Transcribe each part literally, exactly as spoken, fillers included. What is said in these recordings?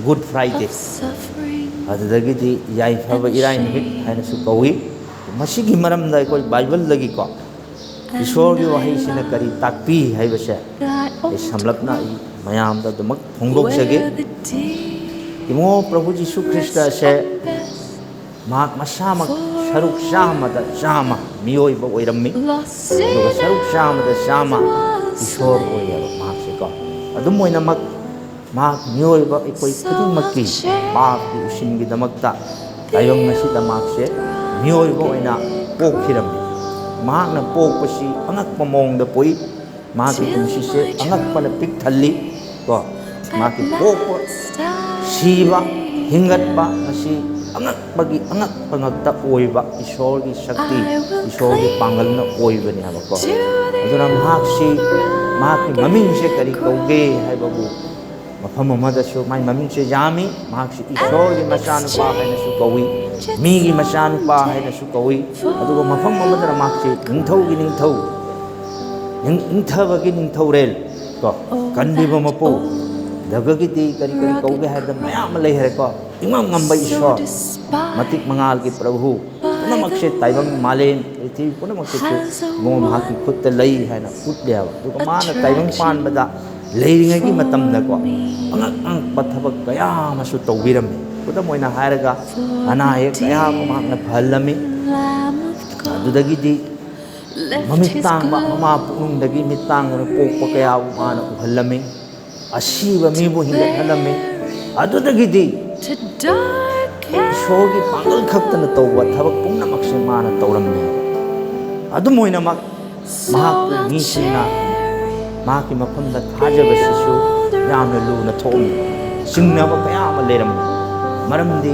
Good Friday, ꯑꯗꯨꯗꯒꯤꯗꯤ ꯌꯥꯏꯐꯕ ꯏꯔꯥꯏ ꯅꯨꯃꯤꯠ ꯍꯥꯏꯅꯁꯨ ꯀꯧꯏ꯫ ꯃꯁꯤꯒꯤ ꯃꯔꯝꯗ ꯑꯩꯈꯣꯏ ꯕꯥꯏꯕꯜꯗꯒꯤꯀꯣ ꯏꯁꯣꯔꯒꯤ ꯋꯥꯍꯩꯁꯤꯅ ꯀꯔꯤ ꯇꯥꯛꯄꯤ ꯍꯥꯏꯕꯁꯦ ꯑꯩ ꯁꯝꯂꯞꯅ ꯑꯩ ꯃꯌꯥꯝꯗ ꯑꯗꯨꯃꯛ ꯐꯣꯡꯗꯣꯛꯆꯒꯦ꯫ ꯏꯕꯨꯡꯉꯣ, ꯄ꯭ꯔꯚꯨ ꯖꯤꯁꯨ ꯈ꯭ꯔꯤꯁꯇ ꯑꯁꯦ ꯃꯍꯥꯛ ꯃꯁꯥꯃꯛ ꯁꯔꯨꯛ ꯆꯥꯝꯃꯗ ꯆꯥꯝꯃ ꯃꯤꯑꯣꯏꯕ ꯑꯣꯏꯔꯝꯃꯤ, ꯑꯗꯨꯒ ꯁꯔꯨꯛ ꯆꯥꯝꯃꯗ ꯆꯥꯝꯃ ꯏꯁꯣꯔ ꯑꯣꯏꯌꯦꯕ ꯃꯍꯥꯛꯁꯦꯀꯣ꯫ ꯑꯗꯨꯝ ꯑꯣꯏꯅꯃꯛ, ꯃꯍꯥꯛ ꯃꯤꯑꯣꯏꯕ ꯑꯩꯈꯣꯏ ꯈꯨꯗꯤꯡꯃꯛꯀꯤ ꯄꯥꯞꯀꯤ ꯎꯁꯤꯟꯒꯤꯗꯃꯛꯇ ꯇꯥꯏꯕꯪ ꯑꯁꯤꯗ ꯃꯍꯥꯛꯁꯦ ꯃꯤꯑꯣꯏꯕ ꯑꯣꯏꯅ ꯄꯣꯛꯈꯤꯔꯝꯃꯤ꯫ ꯃꯍꯥꯛꯅ ꯄꯣꯛꯄꯁꯤ ꯑꯉꯛꯄ ꯃꯑꯣꯡꯗ ꯄꯣꯛꯏ꯫ ꯃꯍꯥꯛꯀꯤ ꯄꯨꯟꯁꯤꯁꯦ ꯑꯉꯛꯄꯅ ꯄꯤꯛ ꯊꯜꯂꯤ ꯀꯣ꯫ ꯃꯍꯥꯛꯀꯤ ꯄꯣꯛꯄ, ꯁꯤꯕ, ꯍꯤꯡꯒꯠꯄ, ꯃꯁꯤ ꯑꯉꯛꯄꯒꯤ ꯑꯉꯛꯄ ꯉꯛꯇ ꯑꯣꯏꯕ ꯏꯁꯣꯔꯒꯤ ꯁꯛꯇꯤ, ꯏꯁꯣꯔꯒꯤ ꯄꯥꯡꯒꯜꯅ ꯑꯣꯏꯕꯅꯦ ꯍꯥꯏꯕꯀꯣ꯫ ꯑꯗꯨꯅ ꯃꯍꯥꯛꯁꯤ, ꯃꯍꯥꯛꯀꯤ ꯃꯃꯤꯡꯁꯦ ꯀꯔꯤ ꯀꯧꯒꯦ ꯍꯥꯏꯕꯕꯨ, ꯃꯐꯝ ꯑꯃꯗꯁꯨ ꯃꯥꯏ ꯃꯃꯤꯡꯁꯦ ꯌꯥꯝꯃꯤ꯫ ꯃꯍꯥꯛꯁꯤ ꯏꯁꯣꯔꯒꯤ ꯃꯆꯥꯅꯨꯄꯥ ꯍꯥꯏꯅꯁꯨ ꯀꯧꯏ, ꯃꯤꯒꯤ ꯃꯆꯥꯅꯨꯄꯥ ꯍꯥꯏꯅꯁꯨ ꯀꯧꯏ꯫ ꯑꯗꯨꯒ ꯃꯐꯝ ꯑꯃꯗꯅ ꯃꯍꯥꯛꯁꯤ ꯅꯤꯡꯊꯧꯒꯤ ꯅꯤꯡꯊꯧ, ꯅꯤꯡ-, ꯅꯤꯡꯊꯕꯒꯤ ꯅꯤꯡꯊꯧꯔꯦꯜ ꯀꯣ, ꯀꯟꯕꯤꯕ ꯃꯄꯨ, ꯑꯗꯨꯗꯒꯤꯗꯤ ꯀꯔꯤ ꯀꯔꯤ ꯀꯧꯒꯦ ꯍꯥꯏꯕꯗ ꯃꯌꯥꯝ ꯑꯃ ꯂꯩꯈ꯭ꯔꯦꯀꯣ꯫ ꯏꯉꯝ ꯉꯝꯕ ꯏꯁꯣꯔ, ꯃꯇꯤꯛ ꯃꯉꯥꯜꯒꯤ ꯄ꯭ꯔꯚꯨ, ꯄꯨꯝꯅꯃꯛꯁꯦ, ꯇꯥꯏꯕꯪ ꯃꯥꯂꯦꯝ ꯄ꯭ꯔꯤꯊꯤꯕꯤ ꯄꯨꯝꯅꯃꯛꯁꯦ ꯃꯍꯥꯛꯀꯤ ꯈꯨꯠꯇ ꯂꯩ ꯍꯥꯏꯅ ꯎꯠꯂꯦꯕ꯫ ꯑꯗꯨꯒ ꯃꯥꯅ ꯇꯥꯏꯕꯪ ꯄꯥꯟꯕꯗ ꯂꯩꯔꯤꯉꯩꯒꯤ ꯃꯇꯝꯗꯀꯣ, ꯑꯉꯛ ꯑꯉꯛꯄ ꯊꯕꯛ ꯀꯌꯥ ꯑꯃꯁꯨ ꯇꯧꯕꯤꯔꯝꯃꯤ꯫ ꯈꯨꯗꯝ ꯑꯣꯏꯅ ꯍꯥꯏꯔꯒ, ꯑꯅꯥ ꯑꯌꯦꯛ ꯀꯌꯥ ꯑꯃ ꯃꯍꯥꯛꯅ ꯐꯍꯜꯂꯝꯃꯤ꯫ ꯑꯗꯨꯗꯒꯤꯗꯤ ꯃꯃꯤꯠ ꯇꯥꯡꯕ, ꯃꯃꯥ ꯄꯨꯛꯅꯨꯡꯗꯒꯤ ꯃꯤꯠ ꯇꯥꯡꯗꯅ ꯄꯣꯛꯄ ꯀꯌꯥꯕꯨ ꯃꯥꯅ ꯎꯍꯜꯂꯝꯃꯤ꯫ ꯑꯁꯤꯕ ꯃꯤꯕꯨ ꯍꯤꯡꯒꯠꯍꯜꯂꯝꯃꯤ꯫ ꯑꯗꯨꯗꯒꯤꯗꯤ ꯏꯁꯣꯔꯒꯤ ꯄꯥꯡꯒꯜ ꯈꯛꯇꯅ ꯇꯧꯕ ꯊꯕꯛ ꯄꯨꯝꯅꯃꯛꯁꯦ ꯃꯥꯅ ꯇꯧꯔꯝꯃꯤ꯫ ꯑꯗꯨꯝ ꯑꯣꯏꯅꯃꯛ, ꯃꯍꯥꯛꯄꯨ ꯃꯤꯁꯤꯡꯅ ꯃꯍꯥꯛꯀꯤ ꯃꯐꯝꯗ ꯊꯥꯖꯕꯁꯤꯁꯨ ꯌꯥꯝꯅ ꯂꯨꯅ ꯊꯣꯛꯑꯝꯃꯤ꯫ ꯆꯤꯡꯅꯕ ꯀꯌꯥ ꯑꯃ ꯂꯩꯔꯝꯃꯤ꯫ ꯃꯔꯝꯗꯤ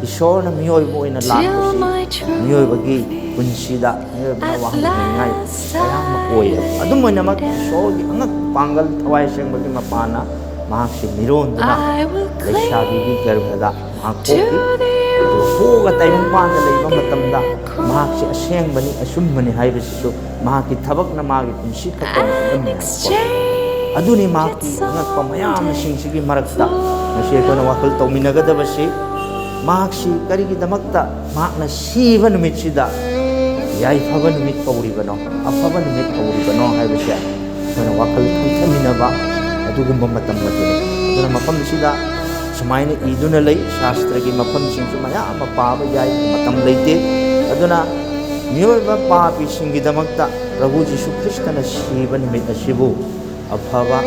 ꯏꯁꯣꯔꯅ ꯃꯤꯑꯣꯏꯕ ꯑꯣꯏꯅ ꯂꯥꯛꯄꯁꯤ ꯃꯤꯑꯣꯏꯕꯒꯤ ꯄꯨꯟꯁꯤꯗ ꯃꯤꯑꯣꯏꯕꯅ ꯋꯥꯍꯪꯅꯤꯡꯉꯥꯏ ꯀꯌꯥ ꯑꯃ ꯑꯣꯏꯌꯦꯕ꯫ ꯑꯗꯨꯝ ꯑꯣꯏꯅꯃꯛ, ꯏꯁꯣꯔꯒꯤ ꯑꯉꯛꯄ ꯄꯥꯡꯒꯜ, ꯊꯋꯥꯏ ꯑꯁꯦꯡꯕꯒꯤ ꯃꯄꯥꯟꯅ ꯃꯍꯥꯛꯁꯤ ꯃꯤꯔꯣꯟꯗꯨꯅ ꯂꯩꯁꯥꯕꯤꯒꯤ ꯒꯔꯚꯗ ꯃꯍꯥꯛ ꯄꯣꯛꯈꯤ꯫ ꯑꯗꯨꯒ ꯄꯣꯛꯑꯒ ꯇꯥꯏꯕꯪꯄꯥꯟꯗ ꯂꯩꯕ ꯃꯇꯝꯗ ꯃꯍꯥꯛꯁꯤ ꯑꯁꯦꯡꯕꯅꯤ, ꯑꯆꯨꯝꯕꯅꯤ ꯍꯥꯏꯕꯁꯤꯁꯨ ꯃꯍꯥꯛꯀꯤ ꯊꯕꯛꯅ ꯃꯥꯒꯤ ꯄꯨꯟꯁꯤ ꯈꯛꯇꯃꯛ ꯎꯠꯂꯝꯃꯤ ꯍꯥꯏꯕꯀꯣ꯫ ꯑꯗꯨꯅꯤ ꯃꯍꯥꯛꯀꯤ ꯑꯉꯛꯄ ꯃꯌꯥꯝꯁꯤꯡꯁꯤꯒꯤ ꯃꯔꯛꯇ ꯉꯁꯤ ꯑꯩꯈꯣꯏꯅ ꯋꯥꯈꯜ ꯇꯧꯃꯤꯟꯅꯒꯗꯕꯁꯤ, ꯃꯍꯥꯛꯁꯤ ꯀꯔꯤꯒꯤꯗꯃꯛꯇ ꯃꯍꯥꯛꯅ ꯁꯤꯕ ꯅꯨꯃꯤꯠꯁꯤꯗ ꯌꯥꯏꯐꯕ ꯅꯨꯃꯤꯠ ꯀꯧꯔꯤꯕꯅꯣ, ꯑꯐꯕ ꯅꯨꯃꯤꯠ ꯀꯧꯔꯤꯕꯅꯣ ꯍꯥꯏꯕꯁꯦ ꯑꯩꯈꯣꯏꯅ ꯋꯥꯈꯜ ꯈꯟꯊꯃꯤꯟꯅꯕ ꯑꯗꯨꯒꯨꯝꯕ ꯃꯇꯝ ꯑꯗꯨꯅꯤ꯫ ꯑꯗꯨꯅ ꯃꯐꯝꯁꯤꯗ ꯁꯨꯃꯥꯏꯅ ꯏꯗꯨꯅ ꯂꯩ, ꯁꯥꯁꯇ꯭ꯔꯒꯤ ꯃꯐꯝꯁꯤꯡꯁꯨ ꯃꯌꯥꯝ ꯑꯃ ꯄꯥꯕ ꯌꯥꯏ, ꯃꯇꯝ ꯂꯩꯇꯦ꯫ ꯑꯗꯨꯅ ꯃꯤꯑꯣꯏꯕ ꯄꯥꯄꯤꯁꯤꯡꯒꯤꯗꯃꯛꯇ ꯄ꯭ꯔꯚꯨ ꯖꯤꯁꯨ ꯈ꯭ꯔꯤꯁꯇꯅ ꯁꯤꯕ ꯅꯨꯃꯤꯠ ꯑꯁꯤꯕꯨ ꯑꯐꯕ,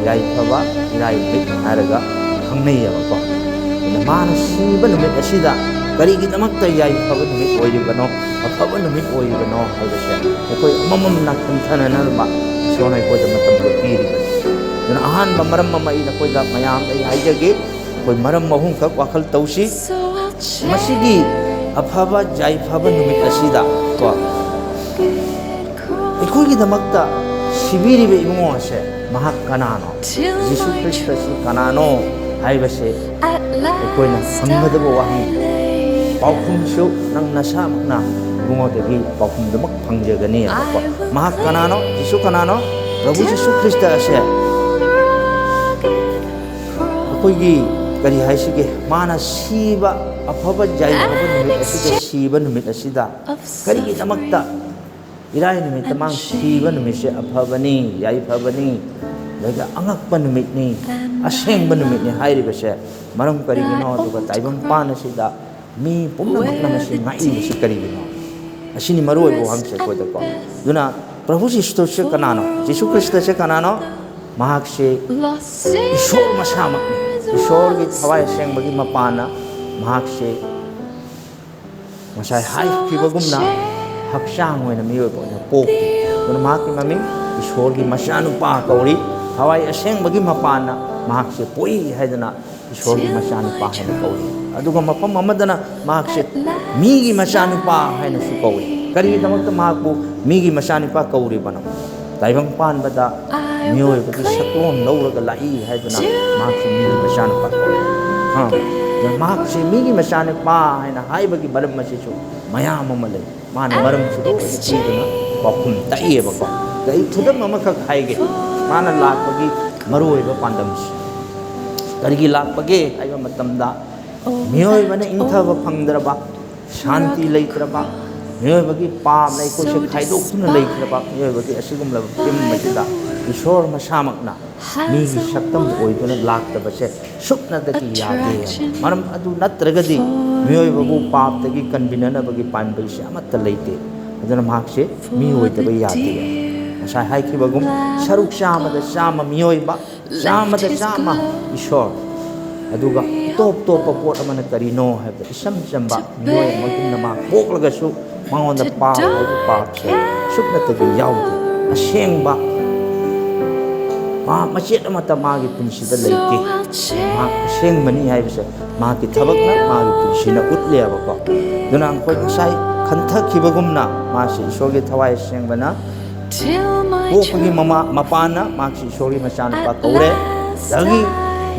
ꯌꯥꯏꯐꯕ ꯏꯔꯥꯏ ꯅꯨꯃꯤꯠ ꯍꯥꯏꯔꯒ ꯈꯪꯅꯩꯌꯦꯕꯀꯣ꯫ ꯑꯗꯨꯅ ꯃꯥꯅ ꯁꯤꯕ ꯅꯨꯃꯤꯠ ꯑꯁꯤꯗ ꯀꯔꯤꯒꯤꯗꯃꯛꯇ ꯌꯥꯏꯐꯕ ꯅꯨꯃꯤꯠ ꯑꯣꯏꯔꯤꯕꯅꯣ, ꯑꯐꯕ ꯅꯨꯃꯤꯠ ꯑꯣꯏꯔꯤꯕꯅꯣ ꯍꯥꯏꯕꯁꯦ ꯑꯩꯈꯣꯏ ꯑꯃꯃꯝꯅ ꯈꯟꯊꯅꯅꯕ ꯏꯁꯣꯔꯅ ꯑꯩꯈꯣꯏꯗ ꯃꯇꯝꯗꯣ ꯄꯤꯔꯤꯕꯅꯤ꯫ ꯑꯗꯨꯅ ꯑꯍꯥꯟꯕ ꯃꯔꯝ ꯑꯃ ꯑꯩ ꯅꯈꯣꯏꯗ ꯃꯌꯥꯝꯗ ꯑꯩ ꯍꯥꯏꯖꯒꯦ꯫ ꯑꯩꯈꯣꯏ ꯃꯔꯝ ꯑꯍꯨꯝꯈꯛ ꯋꯥꯈꯜ ꯇꯧꯁꯤ꯫ ꯃꯁꯤꯒꯤ ꯑꯐꯕ ꯌꯥꯏꯐꯕ ꯅꯨꯃꯤꯠ ꯑꯁꯤꯗ ꯀꯣ, ꯑꯩꯈꯣꯏꯒꯤꯗꯃꯛꯇ ꯁꯤꯕꯤꯔꯤꯕ ꯏꯕꯨꯡꯉꯣ ꯑꯁꯦ ꯃꯍꯥꯛ ꯀꯅꯥꯅꯣ? ꯖꯤꯁꯨ ꯈ꯭ꯔꯤꯁꯇ ꯑꯁꯤ ꯀꯅꯥꯅꯣ ꯍꯥꯏꯕꯁꯦ ꯑꯩꯈꯣꯏꯅ ꯍꯪꯒꯗꯕ ꯋꯥꯍꯪ꯫ ꯄꯥꯎꯈꯨꯝꯁꯨ ꯅꯪ ꯅꯁꯥꯃꯛꯅ ꯏꯕꯨꯡꯉꯣꯗꯒꯤ ꯄꯥꯎꯈꯨꯝꯗꯨꯃꯛ ꯐꯪꯖꯒꯅꯤ ꯍꯥꯏꯕꯀꯣ꯫ ꯃꯍꯥꯛ ꯀꯅꯥꯅꯣ? ꯖꯤꯁꯨ ꯀꯅꯥꯅꯣ? ꯄ꯭ꯔꯚꯨ ꯖꯤꯁꯨ ꯈ꯭ꯔꯤꯁꯇ ꯑꯁꯦ ꯑꯩꯈꯣꯏꯒꯤ ꯀꯔꯤ ꯍꯥꯏꯁꯤꯒꯦ, ꯃꯥꯅ ꯁꯤꯕ, ꯑꯐꯕ ꯌꯥꯏꯐꯕ ꯅꯨꯃꯤꯠ ꯑꯁꯤꯗ ꯁꯤꯕ ꯅꯨꯃꯤꯠ ꯑꯁꯤꯗ ꯀꯔꯤꯒꯤꯗꯃꯛꯇ ꯏꯔꯥꯏ ꯅꯨꯃꯤꯠꯇ ꯃꯥ ꯁꯤꯕ ꯅꯨꯃꯤꯠꯁꯦ ꯑꯐꯕꯅꯤ, ꯌꯥꯏꯐꯕꯅꯤ, ꯑꯗꯨꯒ ꯑꯉꯛꯄ ꯅꯨꯃꯤꯠꯅꯤ, ꯑꯁꯦꯡꯕ ꯅꯨꯃꯤꯠꯅꯤ ꯍꯥꯏꯔꯤꯕꯁꯦ ꯃꯔꯝ ꯀꯔꯤꯒꯤꯅꯣ? ꯑꯗꯨꯒ ꯇꯥꯏꯕꯪ ꯄꯥꯟ ꯑꯁꯤꯗ ꯃꯤ ꯄꯨꯝꯅꯃꯛꯅ ꯃꯁꯤ ꯉꯥꯛꯏꯕꯁꯤ ꯀꯔꯤꯒꯤꯅꯣ? ꯑꯁꯤꯅꯤ ꯃꯔꯨ ꯑꯣꯏꯕ ꯋꯥꯍꯪꯁꯦ ꯑꯩꯈꯣꯏꯗꯀꯣ꯫ ꯑꯗꯨꯅ ꯄ꯭ꯔꯚꯨ ꯖꯤꯁꯨꯁꯦ ꯀꯅꯥꯅꯣ? ꯖꯤꯁꯨ ꯈ꯭ꯔꯤꯁꯇꯁꯦ ꯀꯅꯥꯅꯣ? ꯃꯍꯥꯛꯁꯦ ꯏꯁꯣꯔ ꯃꯁꯥꯃꯛꯅꯤ꯫ ꯏꯁꯣꯔꯒꯤ ꯊꯋꯥꯏ ꯑꯁꯦꯡꯕꯒꯤ ꯃꯄꯥꯟꯅ ꯃꯍꯥꯛꯁꯦ ꯉꯁꯥꯏ ꯍꯥꯏꯈꯤꯕꯒꯨꯝꯅ ꯍꯛꯆꯥꯡ ꯑꯣꯏꯅ ꯃꯤꯑꯣꯏꯕ ꯑꯣꯏꯅ ꯄꯣꯛꯈꯤ꯫ ꯑꯗꯨꯅ ꯃꯍꯥꯛꯀꯤ ꯃꯃꯤꯡ ꯏꯁꯣꯔꯒꯤ ꯃꯆꯥꯅꯨꯄꯥ ꯀꯧꯔꯤ꯫ ꯊꯋꯥꯏ ꯑꯁꯦꯡꯕꯒꯤ ꯃꯄꯥꯟꯅ ꯃꯍꯥꯛꯁꯦ ꯄꯣꯛꯏ ꯍꯥꯏꯗꯅ ꯏꯁꯣꯔꯒꯤ ꯃꯆꯥꯅꯨꯄꯥ ꯍꯥꯏꯅ ꯀꯧꯔꯤ꯫ ꯑꯗꯨꯒ ꯃꯐꯝ ꯑꯃꯗꯅ ꯃꯍꯥꯛꯁꯦ ꯃꯤꯒꯤ ꯃꯆꯥꯅꯨꯄꯥ ꯍꯥꯏꯅꯁꯨ ꯀꯧꯔꯤ꯫ ꯀꯔꯤꯒꯤꯗꯃꯛꯇ ꯃꯍꯥꯛꯄꯨ ꯃꯤꯒꯤ ꯃꯆꯥꯅꯨꯄꯥ ꯀꯧꯔꯤꯕꯅꯣ? ꯇꯥꯏꯕꯪ ꯄꯥꯟꯕꯗ ꯃꯤꯑꯣꯏꯕꯒꯤ ꯁꯛꯂꯣꯟ ꯂꯧꯔꯒ ꯂꯥꯛꯏ ꯍꯥꯏꯗꯨꯅ ꯃꯍꯥꯛꯁꯦ ꯃꯤꯒꯤ ꯃꯆꯥꯅꯨꯄꯥ ꯀꯧꯔꯤ꯫ ꯑ, ꯃꯍꯥꯛꯁꯦ ꯃꯤꯒꯤ ꯃꯆꯥꯅꯨꯄꯥ ꯍꯥꯏꯅ ꯍꯥꯏꯕꯒꯤ ꯃꯔꯝ ꯑꯁꯤꯁꯨ ꯃꯌꯥꯝ ꯑꯃ ꯂꯩ꯫ ꯃꯥꯅ ꯃꯔꯝꯁꯨ ꯂꯣꯏꯅ ꯄꯤꯗꯨꯅ ꯄꯥꯎꯈꯨꯝ ꯇꯥꯛꯏꯌꯦꯕꯀꯣ꯫ ꯑꯗ ꯑꯩ ꯈꯨꯗꯝ ꯑꯃꯈꯛ ꯍꯥꯏꯒꯦ, ꯃꯥꯅ ꯂꯥꯛꯄꯒꯤ ꯃꯔꯨꯑꯣꯏꯕ ꯄꯥꯟꯗꯝꯁꯤ꯫ ꯀꯔꯤꯒꯤ ꯂꯥꯛꯄꯒꯦ ꯍꯥꯏꯕ ꯃꯇꯝꯗ, ꯃꯤꯑꯣꯏꯕꯅ ꯏꯪꯊꯕ ꯐꯪꯗ꯭ꯔꯕ, ꯁꯥꯟꯇꯤ ꯂꯩꯇ꯭ꯔꯕ, ꯃꯤꯑꯣꯏꯕꯒꯤ ꯄꯥꯞꯅ ꯑꯩꯈꯣꯏꯁꯦ ꯈꯥꯏꯗꯣꯛꯇꯨꯅ ꯂꯩꯈ꯭ꯔꯕ, ꯃꯤꯑꯣꯏꯕꯒꯤ ꯑꯁꯤꯒꯨꯝꯂꯕ ꯐꯤꯕꯝ ꯑꯁꯤꯗ ꯏꯁꯣꯔ ꯃꯁꯥꯃꯛꯅ ꯃꯤꯒꯤ ꯁꯛꯇꯝ ꯑꯣꯏꯗꯨꯅ ꯂꯥꯛꯇꯕꯁꯦ ꯁꯨꯞꯅꯇꯒꯤ ꯌꯥꯗꯦ꯫ ꯃꯔꯝ ꯑꯗꯨ ꯅꯠꯇ꯭ꯔꯒꯗꯤ ꯃꯤꯑꯣꯏꯕꯕꯨ ꯄꯥꯞꯇꯒꯤ ꯀꯟꯕꯤꯅꯅꯕꯒꯤ ꯄꯥꯝꯕꯩꯁꯦ ꯑꯃꯠꯇ ꯂꯩꯇꯦ꯫ ꯑꯗꯨꯅ ꯃꯍꯥꯛꯁꯦ ꯃꯤ ꯑꯣꯏꯗꯕ ꯌꯥꯗꯦ꯫ ꯉꯁꯥꯏ ꯍꯥꯏꯈꯤꯕꯒꯨꯝ, ꯁꯔꯨꯛ ꯆꯥꯝꯃꯗ ꯆꯥꯝꯃ ꯃꯤꯑꯣꯏꯕ, ꯆꯥꯝꯃꯗ ꯆꯥꯝꯃ ꯏꯁꯣꯔ꯫ ꯑꯗꯨꯒ ꯇꯣꯞ ꯇꯣꯞꯄ ꯄꯣꯠ ꯑꯃꯅ ꯀꯔꯤꯅꯣ ꯍꯥꯏꯕꯗ, ꯏꯆꯝ ꯆꯝꯕ ꯃꯤꯑꯣꯏ ꯑꯃꯒꯨꯝꯅ ꯃꯥ ꯄꯣꯛꯂꯒꯁꯨ ꯃꯉꯣꯟꯗ ꯄꯥꯞ ꯍꯥꯏꯕ ꯄꯥꯞꯁꯦ ꯁꯨꯞꯅꯇꯒꯤ ꯌꯥꯎꯗꯦ꯫ ꯑꯁꯦꯡꯕ ꯃꯥ ꯃꯆꯦꯠ ꯑꯃꯠꯇ ꯃꯥꯒꯤ ꯄꯨꯟꯁꯤꯗ ꯂꯩꯇꯦ꯫ ꯃꯍꯥꯛ ꯑꯁꯦꯡꯕꯅꯤ ꯍꯥꯏꯕꯁꯦ ꯃꯍꯥꯛꯀꯤ ꯊꯕꯛꯅ, ꯃꯥꯒꯤ ꯄꯨꯟꯁꯤꯅ ꯎꯠꯂꯦꯕꯀꯣ꯫ ꯑꯗꯨꯅ ꯑꯩꯈꯣꯏ ꯉꯁꯥꯏ ꯈꯟꯊꯈꯤꯕꯒꯨꯝꯅ, ꯃꯥꯁꯤ ꯏꯁꯣꯔꯒꯤ ꯊꯋꯥꯏ ꯑꯁꯦꯡꯕꯅ ꯄꯣꯛꯄꯒꯤ ꯃꯃꯥ, ꯃꯄꯥꯅ ꯃꯍꯥꯛꯁꯤ ꯏꯁꯣꯔꯒꯤ ꯃꯆꯥꯅꯨꯄꯥ ꯀꯧꯔꯦ꯫ ꯑꯗꯒꯤ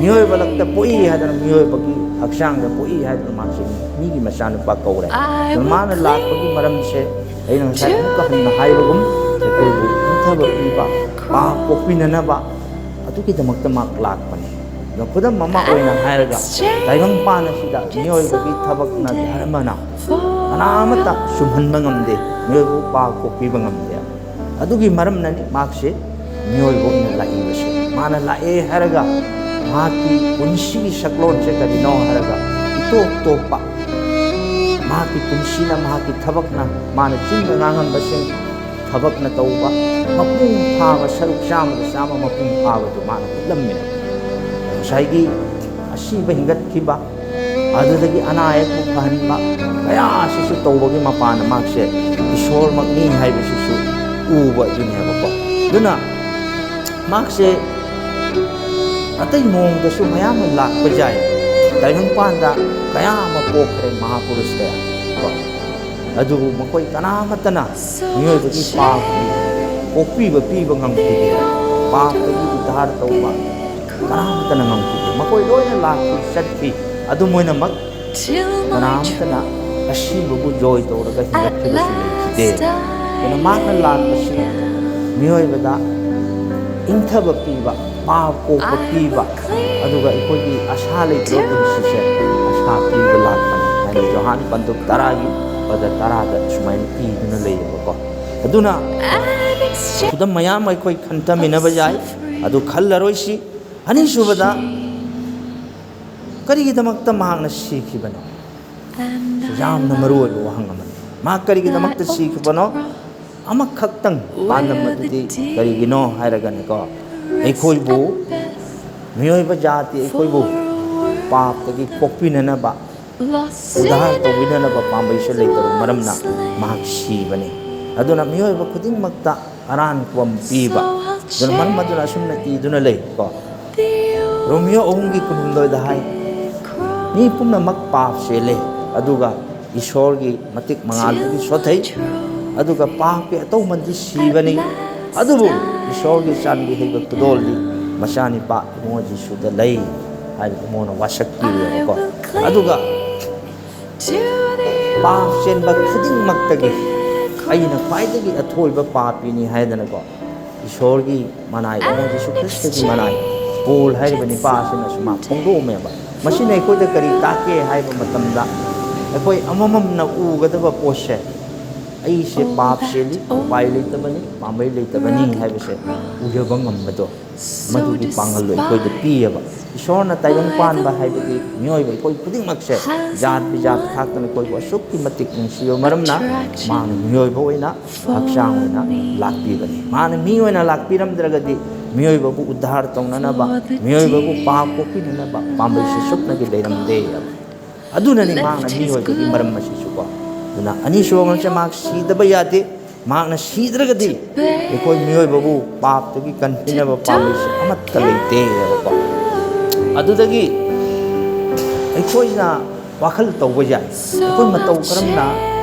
ꯃꯤꯑꯣꯏꯕ ꯂꯛꯇ ꯄꯣꯛꯏ ꯍꯥꯏꯗꯅ, ꯃꯤꯑꯣꯏꯕꯒꯤ ꯍꯛꯆꯥꯡꯗ ꯄꯣꯛꯏ ꯍꯥꯏꯗꯅ ꯃꯍꯥꯛꯁꯤ ꯃꯤꯒꯤ ꯃꯆꯥꯅꯨꯄꯥ ꯀꯧꯔꯦ꯫ ꯑꯗꯨ ꯃꯥꯅ ꯂꯥꯛꯄꯒꯤ ꯃꯔꯝꯁꯦ ꯑꯩꯅ ꯉꯁꯥꯏ ꯑꯃꯨꯛꯀ ꯍꯟꯅ ꯍꯥꯏꯕꯒꯨꯝ, ꯑꯩꯈꯣꯏꯕꯨ ꯏꯪꯊꯕ ꯄꯤꯕ, ꯄꯥꯞ ꯀꯣꯛꯄꯤꯅꯅꯕ, ꯑꯗꯨꯒꯤꯗꯃꯛꯇ ꯃꯍꯥꯛ ꯂꯥꯛꯄꯅꯤ꯫ ꯑꯗꯣ ꯈꯨꯗꯝ ꯑꯃ ꯑꯣꯏꯅ ꯍꯥꯏꯔꯒ, ꯇꯥꯏꯕꯪꯄꯥꯟ ꯑꯁꯤꯗ ꯃꯤꯑꯣꯏꯕꯒꯤ ꯊꯕꯛꯅ, ꯙꯔꯃꯅ ꯀꯅꯥ ꯑꯃꯠꯇ ꯆꯨꯝꯍꯟꯕ ꯉꯝꯗꯦ, ꯃꯤꯑꯣꯏꯕꯕꯨ ꯄꯥꯞ ꯀꯣꯛꯄꯤꯕ ꯉꯝꯗꯦ꯫ ꯑꯗꯨꯒꯤ ꯃꯔꯝꯅꯅꯤ ꯃꯍꯥꯛꯁꯦ ꯃꯤꯑꯣꯏꯕ ꯑꯣꯏꯅ ꯂꯥꯛꯏꯕꯁꯦ꯫ ꯃꯥꯅ ꯂꯥꯛꯑꯦ ꯍꯥꯏꯔꯒ ꯃꯍꯥꯛꯀꯤ ꯄꯨꯟꯁꯤꯒꯤ ꯁꯛꯂꯣꯟꯁꯦ ꯀꯔꯤꯅꯣ ꯍꯥꯏꯔꯒ, ꯏꯇꯣꯞ ꯇꯣꯞꯄ ꯃꯍꯥꯛꯀꯤ ꯄꯨꯟꯁꯤꯅ, ꯃꯍꯥꯛꯀꯤ ꯊꯕꯛꯅ, ꯃꯥꯅ ꯆꯤꯟꯗ ꯉꯥꯡꯉꯝꯕꯁꯤꯡ ꯊꯕꯛꯅ ꯇꯧꯕ ꯃꯄꯨꯡ ꯐꯥꯕ, ꯁꯔꯨꯛ ꯆꯥꯝꯃꯗ ꯆꯥꯝꯃ ꯃꯄꯨꯡ ꯐꯥꯕꯗꯨ ꯃꯥꯅ ꯎꯠꯂꯝꯃꯦ꯫ ꯉꯁꯥꯏꯒꯤ ꯑꯁꯤꯕ ꯍꯦꯟꯒꯠꯈꯤꯕ, ꯑꯗꯨꯗꯒꯤ ꯑꯅꯥ ꯑꯌꯦꯛꯄꯨ ꯐꯍꯟꯕ ꯀꯌꯥ ꯑꯁꯤꯁꯨ ꯇꯧꯕꯒꯤ ꯃꯄꯥꯟꯅ ꯃꯍꯥꯛꯁꯦ ꯏꯁꯣꯔꯃꯛꯅꯤ ꯍꯥꯏꯕꯁꯤꯁꯨ ꯎꯕ ꯑꯗꯨꯅꯦꯕꯀꯣ꯫ ꯑꯗꯨꯅ ꯃꯍꯥꯛꯁꯦ ꯑꯇꯩ ꯃꯑꯣꯡꯗꯁꯨ ꯃꯌꯥꯝ ꯑꯃ ꯂꯥꯛꯄ ꯌꯥꯏ꯫ ꯇꯥꯏꯕꯪꯄꯥꯟꯗ ꯀꯌꯥ ꯑꯃ ꯄꯣꯛꯈ꯭ꯔꯦ, ꯃꯍꯥꯄꯨꯔꯨꯁ ꯀꯌꯥ ꯀꯣ꯫ ꯑꯗꯨꯕꯨ ꯃꯈꯣꯏ ꯀꯅꯥꯃꯠꯇꯅ ꯃꯤꯑꯣꯏꯕꯒꯤ ꯄꯥꯞꯀꯤ ꯀꯣꯛꯄꯤꯕ ꯄꯤꯕ ꯉꯝꯈꯤꯗꯦ꯫ ꯄꯥꯞꯇꯒꯤ ꯎꯗꯥꯔ ꯇꯧꯕ ꯀꯅꯥꯃꯠꯇꯅ ꯉꯝꯈꯤꯗꯦ꯫ ꯃꯈꯣꯏ ꯂꯣꯏꯅ ꯂꯥꯛꯈꯤ, ꯆꯠꯈꯤ꯫ ꯑꯗꯨ ꯃꯣꯏꯅꯃꯛ ꯀꯅꯥꯃꯠꯇꯅ ꯑꯁꯤꯕꯕꯨ ꯖꯣꯏ ꯇꯧꯔꯒ ꯍꯤꯡꯒꯠꯈꯤꯕꯁꯨ ꯂꯩꯈꯤꯗꯦ꯫ ꯑꯗꯨꯅ ꯃꯍꯥꯛꯅ ꯂꯥꯛꯄꯁꯤ ꯃꯤꯑꯣꯏꯕꯗ ꯏꯪꯊꯕ ꯄꯤꯕ, ꯄꯥꯞ ꯀꯣꯛꯄ ꯄꯤꯕ, ꯑꯗꯨꯒ ꯑꯩꯈꯣꯏꯒꯤ ꯑꯁꯥ ꯂꯩꯇ꯭ꯔꯕ ꯄꯨꯟꯁꯤꯁꯦ ꯑꯁꯥ ꯄꯤꯕ ꯂꯥꯛꯄꯅꯤ ꯍꯥꯏꯅ ꯖꯣꯍꯥꯟ ꯄꯟꯗꯨꯞ ꯇꯔꯥꯒꯤ ꯄꯗ ꯇꯔꯥꯗ ꯁꯨꯃꯥꯏꯅ ꯏꯗꯨꯅ ꯂꯩꯌꯦꯕꯀꯣ꯫ ꯑꯗꯨꯅ ꯈꯨꯗꯝ ꯃꯌꯥꯝ ꯑꯩꯈꯣꯏ ꯈꯟꯊꯃꯤꯟꯅꯕ ꯌꯥꯏ, ꯑꯗꯨ ꯈꯜꯂꯔꯣꯏꯁꯤ꯫ ꯑꯅꯤꯁꯨꯕꯗ, ꯀꯔꯤꯒꯤꯗꯃꯛꯇ ꯃꯍꯥꯛꯅ ꯁꯤꯈꯤꯕꯅꯣ? ꯌꯥꯝꯅ ꯃꯔꯨ ꯑꯣꯏꯕ ꯋꯥꯍꯪ ꯑꯃꯅꯤ꯫ ꯃꯍꯥꯛ ꯀꯔꯤꯒꯤꯗꯃꯛꯇ ꯁꯤꯈꯤꯕꯅꯣ? ꯑꯃꯈꯛꯇꯪ ꯄꯥꯟꯗꯝ ꯑꯗꯨꯗꯤ ꯀꯔꯤꯒꯤꯅꯣ ꯍꯥꯏꯔꯒꯅꯤꯀꯣ, ꯑꯩꯈꯣꯏꯕꯨ, ꯃꯤꯑꯣꯏꯕ ꯖꯥꯇꯤ ꯑꯩꯈꯣꯏꯕꯨ ꯄꯥꯞꯇꯒꯤ ꯀꯣꯛꯄꯤꯅꯅꯕ, ꯎꯗꯥꯔ ꯇꯧꯕꯤꯅꯅꯕ ꯄꯥꯝꯕꯩꯁꯨ ꯂꯩꯇꯕ ꯃꯔꯝꯅ ꯃꯍꯥꯛ ꯁꯤꯕꯅꯤ꯫ ꯑꯗꯨꯅ ꯃꯤꯑꯣꯏꯕ ꯈꯨꯗꯤꯡꯃꯛꯇ ꯑꯔꯥꯟꯕ ꯄꯤꯕ꯫ ꯑꯗꯨꯅ ꯃꯔꯝ ꯑꯗꯨꯅ ꯑꯁꯨꯝꯅ ꯏꯗꯨꯅ ꯂꯩ ꯀꯣ, ꯔꯣꯃꯤꯌꯣ ꯑꯍꯨꯝꯒꯤ ꯀꯨꯟꯍꯨꯝꯗꯣꯏꯗ ꯍꯥꯏ, "ꯃꯤ ꯄꯨꯝꯅꯃꯛ ꯄꯥꯞ ꯆꯦꯜꯂꯦ, ꯑꯗꯨꯒ ꯏꯁꯣꯔꯒꯤ ꯃꯇꯤꯛ ꯃꯉꯥꯜꯗꯒꯤ ꯁꯣꯊꯩ, ꯑꯗꯨꯒ ꯄꯥꯞꯀꯤ ꯑꯇꯧꯃꯟꯗꯤ ꯁꯤꯕꯅꯤ, ꯑꯗꯨꯕꯨ ꯏꯁꯣꯔꯒꯤ ꯆꯥꯟꯕꯤ ꯍꯩꯕ ꯈꯨꯗꯣꯜꯗꯤ ꯃꯆꯥꯅꯤꯄꯥ ꯏꯕꯨꯡꯉꯣ ꯖꯤꯁꯨꯗ ꯂꯩ" ꯍꯥꯏꯕꯗꯨ ꯃꯉꯣꯟꯗ ꯋꯥꯁꯛꯄꯤꯔꯦꯕꯀꯣ꯫ ꯑꯗꯨꯒ ꯄꯥꯞ ꯆꯦꯟꯕ ꯈꯨꯗꯤꯡꯃꯛꯇꯒꯤ ꯑꯩꯅ ꯈ꯭ꯋꯥꯏꯗꯒꯤ ꯑꯊꯣꯏꯕ ꯄꯥꯄꯤꯅꯤ ꯍꯥꯏꯗꯅꯀꯣ, ꯏꯁꯣꯔꯒꯤ ꯃꯅꯥꯏ, ꯏꯕꯨꯡꯉꯣ ꯖꯤꯁꯨ ꯈ꯭ꯔꯤꯁꯇꯒꯤ ꯃꯅꯥꯏ, ꯄꯣꯜ ꯍꯥꯏꯔꯤꯕ ꯅꯤꯄꯥ ꯑꯁꯤꯅꯁꯨ ꯃꯥ ꯐꯣꯡꯗꯣꯛꯑꯝꯃꯦꯕ꯫ ꯃꯁꯤꯅ ꯑꯩꯈꯣꯏꯗ ꯀꯔꯤ ꯇꯥꯛꯀꯦ ꯍꯥꯏꯕ ꯃꯇꯝꯗ, ꯑꯩꯈꯣꯏ ꯑꯃꯃꯝꯅ ꯎꯒꯗꯕ ꯄꯣꯠꯁꯦ, ꯑꯩꯁꯦ ꯄꯥꯞ ꯆꯦꯜꯂꯤ, ꯎꯄꯥꯏ ꯂꯩꯇꯕꯅꯤ, ꯄꯥꯝꯕꯩ ꯂꯩꯇꯕꯅꯤ ꯍꯥꯏꯕꯁꯦ ꯎꯖꯕ ꯉꯝꯕꯗꯣ, ꯃꯗꯨꯒꯤ ꯄꯥꯡꯒꯜꯗꯣ ꯑꯩꯈꯣꯏꯗ ꯄꯤꯌꯦꯕ꯫ ꯏꯁꯣꯔꯅ ꯇꯥꯏꯕꯪ ꯄꯥꯟꯕ ꯍꯥꯏꯕꯗꯤ ꯃꯤꯑꯣꯏꯕ ꯑꯩꯈꯣꯏ ꯈꯨꯗꯤꯡꯃꯛꯁꯦ ꯖꯥꯠ ꯕꯤꯖꯥꯠ ꯈꯥꯛꯇꯅ ꯑꯩꯈꯣꯏꯕꯨ ꯑꯁꯨꯛꯀꯤ ꯃꯇꯤꯛ ꯅꯨꯡꯁꯤꯕ ꯃꯔꯝꯅ ꯃꯥꯅ ꯃꯤꯑꯣꯏꯕ ꯑꯣꯏꯅ, ꯍꯛꯆꯥꯡ ꯑꯣꯏꯅ ꯂꯥꯛꯄꯤꯕꯅꯤ꯫ ꯃꯥꯅ ꯃꯤ ꯑꯣꯏꯅ ꯂꯥꯛꯄꯤꯔꯝꯗ꯭ꯔꯒꯗꯤ ꯃꯤꯑꯣꯏꯕꯕꯨ ꯎꯗꯥꯔ ꯇꯧꯅꯅꯕ, ꯃꯤꯑꯣꯏꯕꯕꯨ ꯄꯥꯞ ꯀꯣꯛꯄꯤꯅꯅꯕ ꯄꯥꯝꯕꯩꯁꯦ ꯁꯨꯞꯅꯒꯤ ꯂꯩꯔꯝꯗꯦ꯫ ꯑꯗꯨꯅꯅꯤ ꯃꯍꯥꯛꯅ ꯃꯤ ꯑꯣꯏꯕꯒꯤ ꯃꯔꯝ ꯑꯁꯤꯁꯨꯀꯣ꯫ ꯑꯗꯨꯅ ꯑꯅꯤꯁꯨꯕ ꯃꯔꯝꯁꯦ, ꯃꯍꯥꯛ ꯁꯤꯗꯕ ꯌꯥꯗꯦ꯫ ꯃꯍꯥꯛꯅ ꯁꯤꯗ꯭ꯔꯒꯗꯤ ꯑꯩꯈꯣꯏ ꯃꯤꯑꯣꯏꯕꯕꯨ ꯄꯥꯞꯇꯒꯤ ꯀꯟꯕꯤꯅꯕ ꯄꯥꯝꯕꯩꯁꯦ ꯑꯃꯠꯇ ꯂꯩꯇꯦꯕꯀꯣ꯫ ꯑꯗꯨꯗꯒꯤ ꯑꯩꯈꯣꯏꯅ ꯋꯥꯈꯜ ꯇꯧꯕ ꯌꯥꯏ, ꯑꯩꯈꯣꯏ ꯃꯇꯧ ꯀꯔꯝꯅ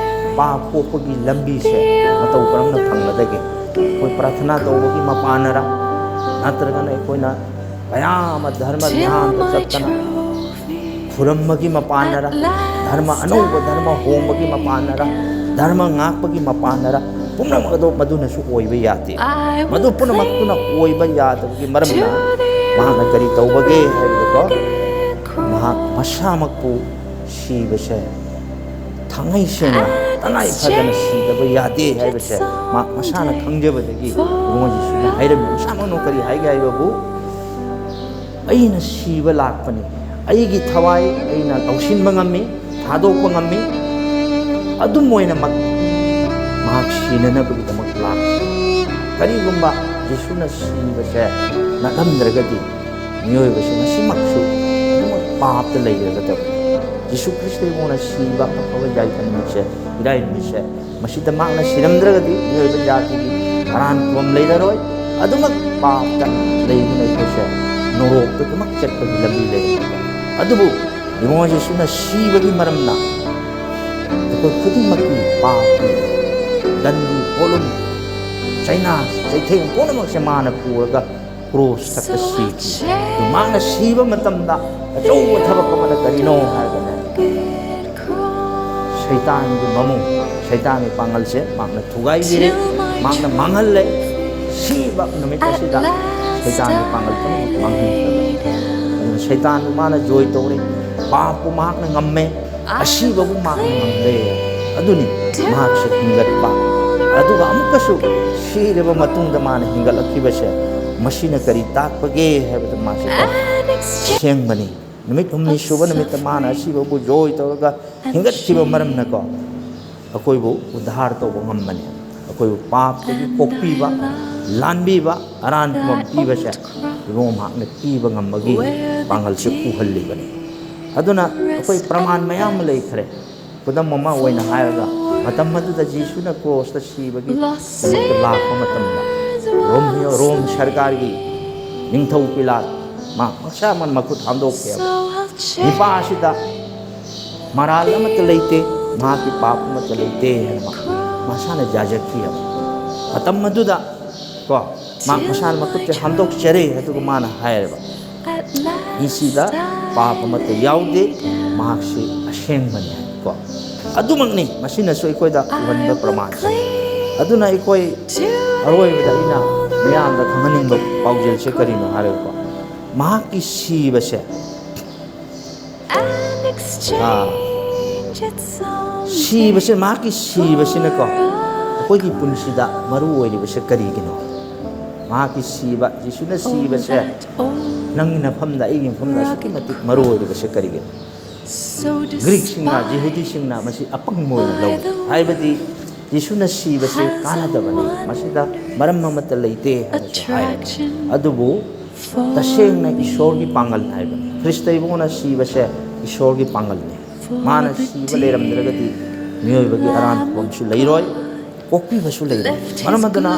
ꯄꯥꯞ ꯀꯣꯛꯄꯒꯤ ꯂꯝꯕꯤꯁꯦ ꯃꯇꯧ ꯀꯔꯝꯅ ꯐꯪꯒꯗꯒꯦ? ꯑꯩꯈꯣꯏ ꯄ꯭ꯔꯥꯊꯅꯥ ꯇꯧꯕꯒꯤ ꯃꯄꯥꯟꯅꯔ, ꯅꯠꯇ꯭ꯔꯒꯅ ꯑꯩꯈꯣꯏꯅ ꯀꯌꯥ ꯑꯃ ꯙꯔꯃ ꯙ꯭ꯌꯥꯟꯗ ꯆꯠꯇꯅ ꯈꯨꯔꯝꯕꯒꯤ ꯃꯄꯥꯟꯅꯔ, ꯙꯔꯃ ꯑꯅꯧꯕ ꯙꯔꯃ ꯍꯣꯡꯕꯒꯤ ꯃꯄꯥꯟꯅꯔ, ꯙꯔꯃ ꯉꯥꯛꯄꯒꯤ ꯃꯄꯥꯟꯅꯔ, ꯄꯨꯝꯅꯃꯛ ꯑꯗꯣ ꯃꯗꯨꯅꯁꯨ ꯑꯣꯏꯕ ꯌꯥꯗꯦ꯫ ꯃꯗꯨ ꯄꯨꯝꯅꯃꯛꯇꯨꯅ ꯑꯣꯏꯕ ꯌꯥꯗꯕꯒꯤ ꯃꯔꯝꯅ ꯃꯍꯥꯛꯅ ꯀꯔꯤ ꯇꯧꯕꯒꯦ ꯍꯥꯏꯕꯗꯀꯣ, ꯃꯍꯥꯛ ꯃꯁꯥꯃꯛꯄꯨ ꯁꯤꯕꯁꯦ ꯊꯥꯡꯉꯩ ꯁꯦꯡꯅ, ꯇꯉꯥꯏ ꯐꯗꯅ ꯁꯤꯗꯕ ꯌꯥꯗꯦ ꯍꯥꯏꯕꯁꯦ ꯃꯍꯥꯛ ꯃꯁꯥꯅ ꯈꯪꯖꯕꯗꯒꯤ ꯏꯕꯨꯡꯉꯣ ꯖꯤꯁꯨꯅ ꯍꯥꯏꯔꯝꯃꯤ꯫ ꯃꯁꯥꯃꯛꯅ ꯀꯔꯤ ꯍꯥꯏꯒꯦ ꯍꯥꯏꯕꯕꯨ, "ꯑꯩꯅ ꯁꯤꯕ ꯂꯥꯛꯄꯅꯤ, ꯑꯩꯒꯤ ꯊꯋꯥꯏ ꯑꯩꯅ ꯂꯧꯁꯤꯟꯕ ꯉꯝꯃꯤ, ꯊꯥꯗꯣꯛꯄ ꯉꯝꯃꯤ, ꯑꯗꯨꯝ ꯑꯣꯏꯅꯃꯛ ꯃꯍꯥꯛ ꯁꯤꯅꯅꯕꯒꯤꯗꯃꯛ ꯂꯥꯛꯈꯤ꯫" ꯀꯔꯤꯒꯨꯝꯕ ꯖꯤꯁꯨꯅ ꯁꯤꯕꯁꯦ ꯅꯠꯂꯝꯗ꯭ꯔꯒꯗꯤ ꯃꯤꯑꯣꯏꯕꯁꯤ ꯉꯁꯤꯃꯛꯁꯨ ꯑꯗꯨꯃꯛ ꯄꯥꯞꯇ ꯂꯩꯔꯒꯗꯕꯅꯤ꯫ ꯖꯤꯁꯨ ꯈ꯭ꯔꯤꯁꯇ ꯏꯕꯨꯡꯉꯣꯅ ꯁꯤꯕ ꯑꯐꯕ ꯌꯥꯏꯐ ꯅꯨꯃꯤꯠꯁꯦ, ꯏꯔꯥꯏ ꯅꯨꯃꯤꯠꯁꯦ, ꯃꯁꯤꯗ ꯃꯍꯥꯛꯅ ꯁꯤꯔꯝꯗ꯭ꯔꯒꯗꯤ ꯃꯤꯑꯣꯏꯕ ꯖꯥꯇꯤꯒꯤ ꯑꯔꯥꯟ ꯈꯨꯕꯝ ꯂꯩꯔꯔꯣꯏ꯫ ꯑꯗꯨꯃꯛ ꯄꯥꯞꯇ ꯂꯩꯗꯨꯅ ꯑꯩꯈꯣꯏꯁꯦ ꯅꯣꯔꯣꯛꯇ ꯑꯗꯨꯃꯛ ꯆꯠꯄꯒꯤ ꯂꯝꯕꯤ ꯂꯩꯔꯦ꯫ ꯑꯗꯨꯕꯨ ꯏꯕꯨꯡꯉꯣ ꯖꯤꯁꯨꯅ ꯁꯤꯕꯒꯤ ꯃꯔꯝꯅ ꯑꯩꯈꯣꯏ ꯈꯨꯗꯤꯡꯃꯛꯀꯤ ꯄꯥꯞꯀꯤ ꯗꯟꯒꯤ ꯄꯣꯠꯂꯨꯝ, ꯆꯩꯅꯥ, ꯆꯩꯊꯦꯡ ꯄꯨꯝꯅꯃꯛꯁꯦ ꯃꯥꯅ ꯄꯨꯔꯒ ꯀ꯭ꯔꯣꯁꯇ ꯁꯤꯈꯤ꯫ ꯑꯗꯨ ꯃꯍꯥꯛꯅ ꯁꯤꯕ ꯃꯇꯝꯗ ꯑꯆꯧꯕ ꯊꯕꯛ ꯑꯃꯅ ꯀꯔꯤꯅꯣ ꯍꯥꯏꯔꯒꯅꯦ, ꯁꯩꯇꯥꯟꯒꯤ ꯃꯃꯨꯡ, ꯁꯩꯇꯥꯟꯒꯤ ꯄꯥꯡꯒꯜꯁꯦ ꯃꯍꯥꯛꯅ ꯊꯨꯒꯥꯏꯕꯤꯔꯦ, ꯃꯍꯥꯛꯅ ꯃꯥꯡꯍꯜꯂꯦ꯫ ꯁꯤꯕ ꯅꯨꯃꯤꯠ ꯑꯁꯤꯗ ꯁꯩꯇꯥꯟꯒꯤ ꯄꯥꯡꯒꯜ ꯄꯨꯝꯅꯃꯛ ꯃꯥꯡꯍꯟꯈ꯭ꯔꯦ꯫ ꯑꯗꯨꯅ ꯁꯩꯇꯥꯟꯕꯨ ꯃꯥꯅ ꯖꯣꯏ ꯇꯧꯔꯦ, ꯄꯥꯞꯄꯨ ꯃꯍꯥꯛꯅ ꯉꯝꯃꯦ, ꯑꯁꯤꯕꯕꯨ ꯃꯍꯥꯛꯅ ꯉꯝꯂꯦ꯫ ꯑꯗꯨꯅꯤ ꯃꯍꯥꯛꯁꯦ ꯍꯤꯡꯒꯠꯄ, ꯑꯗꯨꯒ ꯑꯃꯨꯛꯀꯁꯨ ꯁꯤꯔꯕ ꯃꯇꯨꯡꯗ ꯃꯥꯅ ꯍꯤꯡꯒꯠꯂꯛꯈꯤꯕꯁꯦ, ꯃꯁꯤꯅ ꯀꯔꯤ ꯇꯥꯛꯄꯒꯦ ꯍꯥꯏꯕꯗ ꯃꯥꯁꯦ ꯑꯁꯦꯡꯕꯅꯤ꯫ ꯅꯨꯃꯤꯠ ꯍꯨꯝꯅꯤ ꯁꯨꯕ ꯅꯨꯃꯤꯠꯇ ꯃꯥꯅ ꯑꯁꯤꯕꯕꯨ ꯖꯣꯏ ꯇꯧꯔꯒ ꯍꯤꯡꯒꯠꯈꯤꯕ ꯃꯔꯝꯅꯀꯣ, ꯑꯩꯈꯣꯏꯕꯨ ꯎꯗꯥꯔ ꯇꯧꯕ ꯉꯝꯕꯅꯤ꯫ ꯑꯩꯈꯣꯏꯕꯨ ꯄꯥꯞꯇꯒꯤ ꯀꯣꯛꯄꯤꯕ, ꯂꯥꯟꯕꯤꯕ, ꯑꯔꯥꯟꯕ ꯄꯤꯕꯁꯦ ꯏꯕꯨꯡꯉꯣ ꯃꯍꯥꯛꯅ ꯄꯤꯕ ꯉꯝꯕꯒꯤ ꯄꯥꯡꯒꯜꯁꯦ ꯎꯍꯜꯂꯤꯕꯅꯤ꯫ ꯑꯗꯨꯅ ꯑꯩꯈꯣꯏ ꯄ꯭ꯔꯃꯥꯟ ꯃꯌꯥꯝ ꯑꯃ ꯂꯩꯈ꯭ꯔꯦ꯫ ꯈꯨꯗꯝ ꯑꯃ ꯑꯣꯏꯅ ꯍꯥꯏꯔꯒ, ꯃꯇꯝ ꯑꯗꯨꯗ ꯖꯤꯁꯨꯅ ꯀ꯭ꯔꯣꯁꯇ ꯁꯤꯕꯒꯤ ꯅꯨꯃꯤꯠꯇ ꯂꯥꯛꯄ ꯃꯇꯝꯗ, ꯔꯣꯝ, ꯔꯣꯝ ꯁꯔꯀꯥꯔꯒꯤ ꯅꯤꯡꯊꯧ ꯄꯤꯂꯥꯠ ꯃꯥ ꯃꯁꯥꯃꯛ ꯃꯈꯨꯠ ꯍꯥꯝꯗꯣꯛꯈꯤꯑꯕ꯫ ꯅꯨꯄꯥ ꯑꯁꯤꯗ ꯃꯔꯥꯜ ꯑꯃꯠꯇ ꯂꯩꯇꯦ, ꯃꯍꯥꯛꯀꯤ ꯄꯥꯞ ꯑꯃꯠꯇ ꯂꯩꯇꯦ ꯍꯥꯏꯅ ꯃꯥ ꯃꯁꯥꯅ ꯌꯥꯖꯈꯤꯑꯕ꯫ ꯃꯇꯝ ꯑꯗꯨꯗ ꯀꯣ, ꯃꯍꯥꯛ ꯃꯁꯥꯅ ꯃꯈꯨꯠꯁꯦ ꯍꯥꯝꯗꯣꯛꯆꯔꯦ, ꯑꯗꯨꯒ ꯃꯥꯅ ꯍꯥꯏꯔꯦꯕ, "ꯃꯁꯤꯗ ꯄꯥꯞ ꯑꯃꯠꯇ ꯌꯥꯎꯗꯦ, ꯃꯍꯥꯛꯁꯤ ꯑꯁꯦꯡꯕꯅꯤ" ꯍꯥꯏ ꯀꯣ꯫ ꯑꯗꯨꯃꯛꯅꯤ ꯃꯁꯤꯅꯁꯨ ꯑꯩꯈꯣꯏꯗ ꯎꯍꯟꯕ ꯄ꯭ꯔꯃꯥꯟꯁꯦ꯫ ꯑꯗꯨꯅ ꯑꯩꯈꯣꯏ ꯑꯔꯣꯏꯕꯗ ꯑꯩꯅ ꯃꯌꯥꯝꯗ ꯈꯪꯍꯟꯅꯤꯡꯕ ꯄꯥꯎꯖꯦꯜꯁꯦ ꯀꯔꯤꯅꯣ ꯍꯥꯏꯔꯒꯀꯣ, ꯃꯍꯥꯛꯀꯤ ꯁꯤꯕꯁꯦ, ꯑꯥ, ꯁꯤꯕꯁꯦ, ꯃꯍꯥꯛꯀꯤ ꯁꯤꯕꯁꯤꯅꯀꯣ ꯑꯩꯈꯣꯏꯒꯤ ꯄꯨꯟꯁꯤꯗ ꯃꯔꯨ ꯑꯣꯏꯔꯤꯕꯁꯦ ꯀꯔꯤꯒꯤꯅꯣ? ꯃꯍꯥꯛꯀꯤ ꯁꯤꯕ, ꯖꯤꯁꯨꯅ ꯁꯤꯕꯁꯦ ꯅꯪꯒꯤ ꯃꯐꯝꯗ, ꯑꯩꯒꯤ ꯃꯐꯝꯗ ꯑꯁꯨꯛꯀꯤ ꯃꯇꯤꯛ ꯃꯔꯨ ꯑꯣꯏꯔꯤꯕꯁꯦ ꯀꯔꯤꯒꯤꯅꯣ? ꯒ꯭ꯔꯤꯛꯁꯤꯡꯅ, ꯖꯤꯍꯨꯗꯤꯁꯤꯡꯅ ꯃꯁꯤ ꯑꯄꯪꯕ ꯑꯣꯏꯅ ꯂꯧꯏ꯫ ꯍꯥꯏꯕꯗꯤ ꯖꯤꯁꯨꯅ ꯁꯤꯕꯁꯤ ꯀꯥꯟꯅꯗꯕꯅꯤ, ꯃꯁꯤꯗ ꯃꯔꯝ ꯑꯃꯠꯇ ꯂꯩꯇꯦ ꯍꯥꯏꯅꯁꯨ ꯍꯥꯏ꯫ ꯑꯗꯨꯕꯨ ꯇꯁꯦꯡꯅ ꯏꯁꯣꯔꯒꯤ ꯄꯥꯡꯒꯜ ꯍꯥꯏꯕꯅꯤ꯫ ꯈ꯭ꯔꯤꯁꯇ ꯏꯕꯨꯡꯅ ꯁꯤꯕꯁꯦ ꯏꯁꯣꯔꯒꯤ ꯄꯥꯡꯒꯜꯅꯤ꯫ ꯃꯥꯅ ꯁꯤꯕ ꯂꯩꯔꯝꯗ꯭ꯔꯒꯗꯤ ꯃꯤꯑꯣꯏꯕꯒꯤ ꯑꯔꯥꯟꯕ ꯐꯤꯕꯝꯁꯨ ꯂꯩꯔꯣꯏ, ꯀꯣꯛꯄꯤꯕꯁꯨ ꯂꯩꯔꯣꯏ꯫ ꯃꯔꯝ ꯑꯗꯨꯅ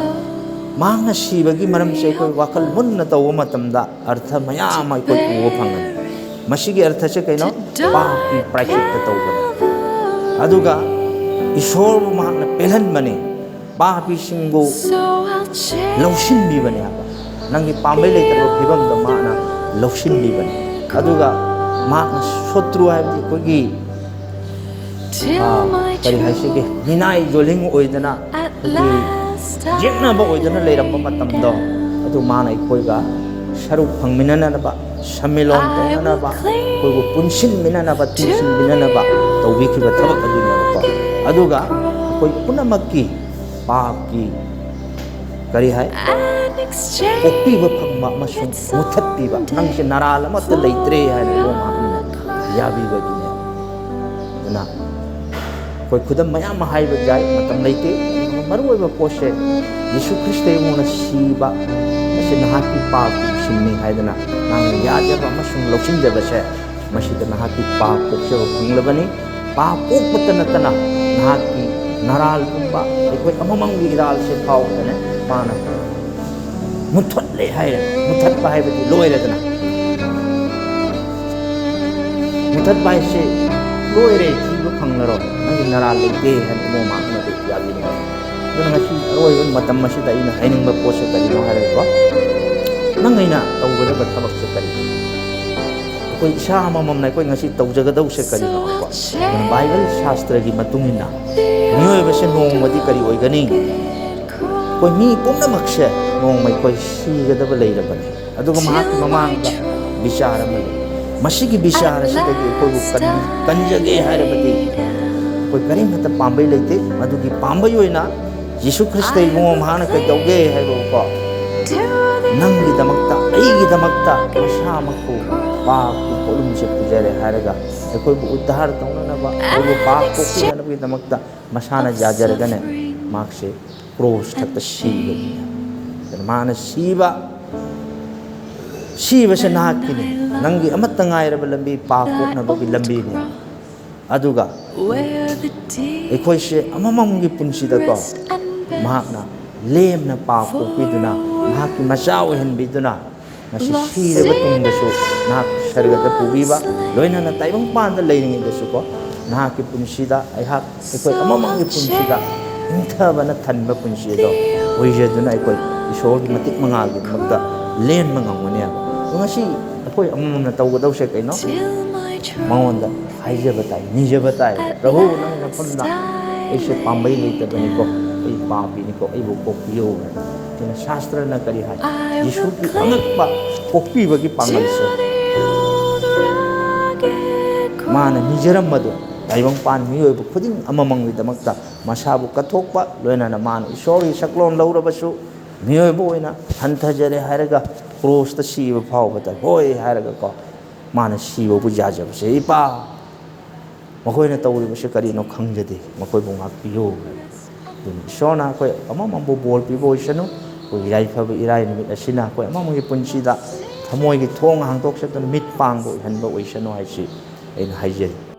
ꯃꯍꯥꯛꯅ ꯁꯤꯕꯒꯤ ꯃꯔꯝꯁꯦ ꯑꯩꯈꯣꯏ ꯋꯥꯈꯜ ꯃꯨꯟꯅ ꯇꯧꯕ ꯃꯇꯝꯗ ꯑꯔꯊ ꯃꯌꯥꯝ ꯑꯃ ꯑꯩꯈꯣꯏ ꯎꯕ ꯐꯪꯒꯅꯤ꯫ ꯃꯁꯤꯒꯤ ꯑꯔꯊꯁꯦ ꯀꯩꯅꯣ? ꯄꯥꯞꯀꯤ ꯄ꯭ꯔꯥꯏꯆꯤꯠꯇ ꯇꯧꯕꯅꯤ꯫ ꯑꯗꯨꯒ ꯏꯁꯣꯔꯕꯨ ꯃꯍꯥꯛꯅ ꯄꯦꯜꯍꯟꯕꯅꯤ, ꯄꯥꯄꯤꯁꯤꯡꯕꯨ ꯂꯧꯁꯤꯟꯕꯤꯕꯅꯤ ꯍꯥꯏꯕ꯫ ꯅꯪꯒꯤ ꯄꯥꯝꯕꯩ ꯂꯩꯇ꯭ꯔꯕ ꯐꯤꯕꯝꯗ ꯃꯍꯥꯛꯅ ꯂꯧꯁꯤꯟꯕꯤꯕꯅꯤ꯫ ꯑꯗꯨꯒ ꯃꯍꯥꯛꯅ ꯁꯣꯇ꯭ꯔꯨ ꯍꯥꯏꯕꯗꯤ ꯑꯩꯈꯣꯏꯒꯤ, ꯑꯥ, ꯀꯔꯤ ꯍꯥꯏꯁꯤꯒꯦ, ꯃꯤꯅꯥꯏ ꯖꯣꯂꯤꯡ ꯑꯣꯏꯗꯅ, ꯑꯩꯈꯣꯏꯒꯤ ꯌꯦꯛꯅꯕ ꯑꯣꯏꯗꯅ ꯂꯩꯔꯝꯕ ꯃꯇꯝꯗꯣ, ꯑꯗꯨ ꯃꯥꯅ ꯑꯩꯈꯣꯏꯒ ꯁꯔꯨꯛ ꯐꯪꯃꯤꯟꯅꯅꯕ, ꯁꯝꯃꯤꯂꯣꯟ ꯇꯧꯅꯅꯕ, ꯑꯩꯈꯣꯏꯕꯨ ꯄꯨꯟꯁꯤꯟꯃꯤꯟꯅꯅꯕ, ꯇꯤꯟꯁꯤꯟꯃꯤꯟꯅꯅꯕ ꯇꯧꯕꯤꯈꯤꯕ ꯊꯕꯛ ꯑꯗꯨꯅꯦꯕꯀꯣ꯫ ꯑꯗꯨꯒ ꯑꯩꯈꯣꯏ ꯄꯨꯝꯅꯃꯛꯀꯤ ꯄꯥꯞꯀꯤ, ꯀꯔꯤ ꯍꯥꯏ, ꯀꯣꯛꯄꯤꯕ ꯐꯪꯕ ꯑꯃꯁꯨꯡ ꯃꯨꯊꯠꯄꯤꯕ, ꯅꯪꯁꯦ ꯅꯔꯥꯜ ꯑꯃꯠꯇ ꯂꯩꯇ꯭ꯔꯦ ꯍꯥꯏꯅ ꯏꯕꯨꯡ ꯃꯍꯥꯛꯅ ꯌꯥꯕꯤꯕꯗꯨꯅꯦ꯫ ꯑꯗꯨꯅ ꯑꯩꯈꯣꯏ ꯈꯨꯗꯝ ꯃꯌꯥꯝ ꯑꯃ ꯍꯥꯏꯕ ꯌꯥꯏ, ꯃꯇꯝ ꯂꯩꯇꯦ꯫ ꯑꯗꯨꯒ ꯃꯔꯨꯑꯣꯏꯕ ꯄꯣꯠꯁꯦ, ꯌꯤꯁꯨ ꯈ꯭ꯔꯤꯁꯇ ꯏꯕꯨꯡꯅ ꯁꯤꯕ ꯑꯁꯤ ꯅꯍꯥꯛꯀꯤ ꯄꯥꯞꯀꯤ ꯁꯤꯟꯅꯤ ꯍꯥꯏꯗꯅ ꯅꯍꯥꯛꯅ ꯌꯥꯖꯕ ꯑꯃꯁꯨꯡ ꯂꯧꯁꯤꯟꯖꯕꯁꯦ, ꯃꯁꯤꯗ ꯅꯍꯥꯛꯀꯤ ꯄꯥꯞ ꯀꯣꯛꯆꯕ ꯐꯪꯂꯕꯅꯤ꯫ ꯄꯥꯞ ꯀꯣꯛꯄꯇ ꯅꯠꯇꯅ ꯅꯍꯥꯛꯀꯤ ꯅꯔꯥꯜꯒꯨꯝꯕ ꯑꯩꯈꯣꯏ ꯑꯃꯃꯝꯒꯤ ꯏꯔꯥꯜꯁꯦ ꯐꯥꯎꯕꯗꯅꯦ ꯃꯥꯅ ꯃꯨꯊꯠꯂꯦ ꯍꯥꯏꯔꯦ꯫ ꯃꯨꯊꯠꯄ ꯍꯥꯏꯕꯗꯤ ꯂꯣꯏꯔꯦꯗꯅ꯫ ꯃꯨꯊꯠꯄ ꯍꯥꯏꯁꯦ ꯂꯣꯏꯔꯦ, ꯊꯤꯕ ꯐꯪꯂꯔꯣꯏ, ꯅꯪꯒꯤ ꯅꯔꯥꯜ ꯂꯩꯇꯦ ꯍꯥꯏꯅ ꯏꯕꯨꯡ ꯃꯍꯥꯛꯅ ꯌꯥꯕꯤꯔꯦ꯫ ꯑꯗꯨꯅ ꯉꯁꯤ ꯑꯔꯣꯏꯕ ꯃꯇꯝ ꯑꯁꯤꯗ ꯑꯩꯅ ꯍꯥꯏꯅꯤꯡꯕ ꯄꯣꯠꯁꯦ ꯀꯔꯤꯅꯣ ꯍꯥꯏꯔꯒꯀꯣ, ꯅꯪ ꯑꯩꯅ ꯇꯧꯒꯗꯕ ꯊꯕꯛꯁꯦ ꯀꯔꯤꯅꯣ? ꯑꯩꯈꯣꯏ ꯏꯁꯥ ꯑꯃꯃꯝꯅ ꯑꯩꯈꯣꯏ ꯉꯁꯤ ꯇꯧꯖꯒꯗꯧꯁꯦ ꯀꯔꯤꯅꯣ ꯍꯥꯏꯕꯀꯣ? ꯑꯗꯨꯅ ꯕꯥꯏꯕꯜ ꯁꯥꯁꯇ꯭ꯔꯒꯤ ꯃꯇꯨꯡ ꯏꯟꯅ ꯃꯤꯑꯣꯏꯕꯁꯦ ꯅꯣꯡꯃꯗꯤ ꯀꯔꯤ ꯑꯣꯏꯒꯅꯤ? ꯑꯩꯈꯣꯏ ꯃꯤ ꯄꯨꯝꯅꯃꯛꯁꯦ ꯅꯣꯡꯃ ꯑꯩꯈꯣꯏ ꯁꯤꯒꯗꯕ ꯂꯩꯔꯕꯅꯤ꯫ ꯑꯗꯨꯒ ꯃꯍꯥꯛꯀꯤ ꯃꯃꯥꯡꯗ ꯕꯤꯆꯥꯔ ꯑꯃ ꯂꯩ꯫ ꯃꯁꯤꯒꯤ ꯕꯤꯆꯥꯔ ꯑꯁꯤꯗꯒꯤ ꯑꯩꯈꯣꯏꯕꯨ ꯀꯟ-, ꯀꯟꯖꯒꯦ ꯍꯥꯏꯔꯕꯗꯤ ꯑꯩꯈꯣꯏ ꯀꯔꯤꯃꯠꯇ ꯄꯥꯝꯕꯩ ꯂꯩꯇꯦ꯫ ꯃꯗꯨꯒꯤ ꯄꯥꯝꯕꯩ ꯑꯣꯏꯅ ꯖꯤꯁꯨ ꯈ꯭ꯔꯤꯁꯇ ꯏꯕꯨꯡꯉꯣ ꯃꯍꯥꯛꯅ ꯀꯩꯗꯧꯒꯦ ꯍꯥꯏꯕꯀꯣ? ꯅꯪꯒꯤꯗꯃꯛꯇ, ꯑꯩꯒꯤꯗꯃꯛꯇ ꯃꯁꯥꯃꯛꯄꯨ ꯄꯥꯞꯀꯤ ꯄꯣꯠꯂꯨꯝꯁꯦ ꯄꯨꯖꯔꯦ ꯍꯥꯏꯔꯒ ꯑꯩꯈꯣꯏꯕꯨ ꯎদ্ꯙꯥꯔ ꯇꯧꯅꯅꯕ, ꯑꯩꯈꯣꯏꯕꯨ ꯄꯥꯞ ꯀꯣꯛꯄꯤꯅꯅꯕꯒꯤꯗꯃꯛꯇ ꯃꯁꯥꯅ ꯌꯥꯖꯔꯒꯅꯦ, ꯃꯍꯥꯛꯁꯦ ꯀ꯭ꯔꯣꯁ ꯊꯛꯇ ꯁꯤꯕꯅꯤ꯫ ꯑꯗꯨꯅ ꯃꯥꯅ ꯁꯤꯕ, ꯁꯤꯕꯁꯦ ꯅꯍꯥꯛꯀꯤꯅꯤ꯫ ꯅꯪꯒꯤ ꯑꯃꯠꯇ ꯉꯥꯏꯔꯕ ꯂꯝꯕꯤ, ꯄꯥꯞ ꯀꯣꯛꯅꯕꯒꯤ ꯂꯝꯕꯤꯅꯤ꯫ ꯑꯗꯨꯒ ꯑꯩꯈꯣꯏꯁꯦ ꯑꯃꯃꯝꯒꯤ ꯄꯨꯟꯁꯤꯗꯀꯣ, ꯃꯍꯥꯛꯅ ꯂꯦꯝꯅ ꯄꯥꯞ ꯀꯣꯛꯄꯤꯗꯨꯅ, ꯃꯍꯥꯛꯀꯤ ꯃꯆꯥ ꯑꯣꯏꯍꯟꯕꯤꯗꯨꯅ, ꯉꯁꯤ ꯁꯤꯔꯕ ꯇꯨꯡꯗꯁꯨ ꯅꯍꯥꯛ ꯁꯔꯒꯗ ꯄꯨꯕꯤꯕ, ꯂꯣꯏꯅꯅ ꯇꯥꯏꯕꯪꯄꯥꯟꯗ ꯂꯩꯔꯤꯉꯩꯗꯁꯨꯀꯣ, ꯅꯍꯥꯛꯀꯤ ꯄꯨꯟꯁꯤꯗ ꯑꯩꯍꯥꯛ, ꯑꯩꯈꯣꯏ ꯑꯃꯃꯝꯒꯤ ꯄꯨꯟꯁꯤꯗ ꯏꯪꯊꯕꯅ ꯊꯟꯕ ꯄꯨꯟꯁꯤ ꯑꯗꯣ ꯑꯣꯏꯖꯗꯨꯅ ꯑꯩꯈꯣꯏ ꯏꯁꯣꯔꯒꯤ ꯃꯇꯤꯛ ꯃꯉꯥꯜꯒꯤꯗꯃꯛꯇ ꯂꯦꯟꯕ ꯉꯝꯒꯅꯦꯕ꯫ ꯑꯗꯣ ꯉꯁꯤ ꯑꯩꯈꯣꯏ ꯑꯃꯃꯝꯅ ꯇꯧꯒꯗꯧꯁꯦ ꯀꯩꯅꯣ? ꯃꯉꯣꯟꯗ ꯍꯥꯏꯖꯕ ꯇꯥꯏ, ꯅꯤꯖꯕ ꯇꯥꯏ, "ꯄ꯭ꯔꯚꯨ, ꯅꯪ ꯅꯐꯝꯗ ꯑꯩꯁꯦ ꯄꯥꯝꯕꯩ ꯂꯩꯇꯕꯅꯤꯀꯣ, ꯑꯩ ꯄꯥꯄꯤꯅꯤꯀꯣ, ꯑꯩꯕꯨ ꯀꯣꯛꯄꯤꯌꯨ" ꯍꯥꯏꯅ꯫ ꯑꯗꯨꯅ ꯁꯥꯁꯇ꯭ꯔꯅ ꯀꯔꯤ ꯍꯥꯏ? ꯌꯤꯁꯨꯒꯤ ꯑꯉꯛꯄ ꯀꯣꯛꯄꯤꯕꯒꯤ ꯄꯥꯡꯒꯜꯁꯦ ꯃꯥꯅ ꯅꯤꯖꯔꯝꯕꯗꯣ, ꯇꯥꯏꯕꯪꯄꯥꯟ ꯃꯤꯑꯣꯏꯕ ꯈꯨꯗꯤꯡ ꯑꯃꯃꯝꯒꯤꯗꯃꯛꯇ ꯃꯁꯥꯕꯨ ꯀꯠꯊꯣꯛꯄ, ꯂꯣꯏꯅꯅ ꯃꯥꯅ ꯏꯁꯣꯔꯒꯤ ꯁꯛꯂꯣꯟ ꯂꯧꯔꯕꯁꯨ, ꯃꯤꯑꯣꯏꯕ ꯑꯣꯏꯅ ꯍꯟꯊꯖꯔꯦ ꯍꯥꯏꯔꯒ ꯀ꯭ꯔꯣꯁꯇ ꯁꯤꯕ ꯐꯥꯎꯕꯗ ꯍꯣꯏ ꯍꯥꯏꯔꯒꯀꯣ, ꯃꯥꯅ ꯁꯤꯕꯕꯨ ꯌꯥꯖꯕꯁꯦ, "ꯏꯄꯥ, ꯃꯈꯣꯏꯅ ꯇꯧꯔꯤꯕꯁꯦ ꯀꯔꯤꯅꯣ ꯈꯪꯖꯗꯦ, ꯃꯈꯣꯏꯕꯨ ꯉꯥꯛꯄꯤꯌꯨ" ꯍꯥꯏ꯫ ꯑꯗꯨꯅ ꯏꯁꯣꯔꯅ ꯑꯩꯈꯣꯏ ꯑꯃꯃꯝꯕꯨ ꯕꯣꯔ ꯄꯤꯕ ꯑꯣꯏꯁꯅꯨ꯫ ꯑꯩꯈꯣꯏꯒꯤ ꯌꯥꯏꯐꯕ ꯏꯔꯥꯏ ꯅꯨꯃꯤꯠ ꯑꯁꯤꯅ ꯑꯩꯈꯣꯏ ꯑꯃꯃꯝꯒꯤ ꯄꯨꯟꯁꯤꯗ ꯊꯃꯣꯏꯒꯤ ꯊꯣꯡ ꯍꯥꯡꯗꯣꯛꯆꯗꯨꯅ ꯃꯤꯠ ꯄꯥꯡꯕ ꯑꯣꯏꯍꯟꯕ ꯑꯣꯏꯁꯅꯨ ꯍꯥꯏꯁꯤ ꯑꯩꯅ ꯍꯥꯏꯖꯔꯤ꯫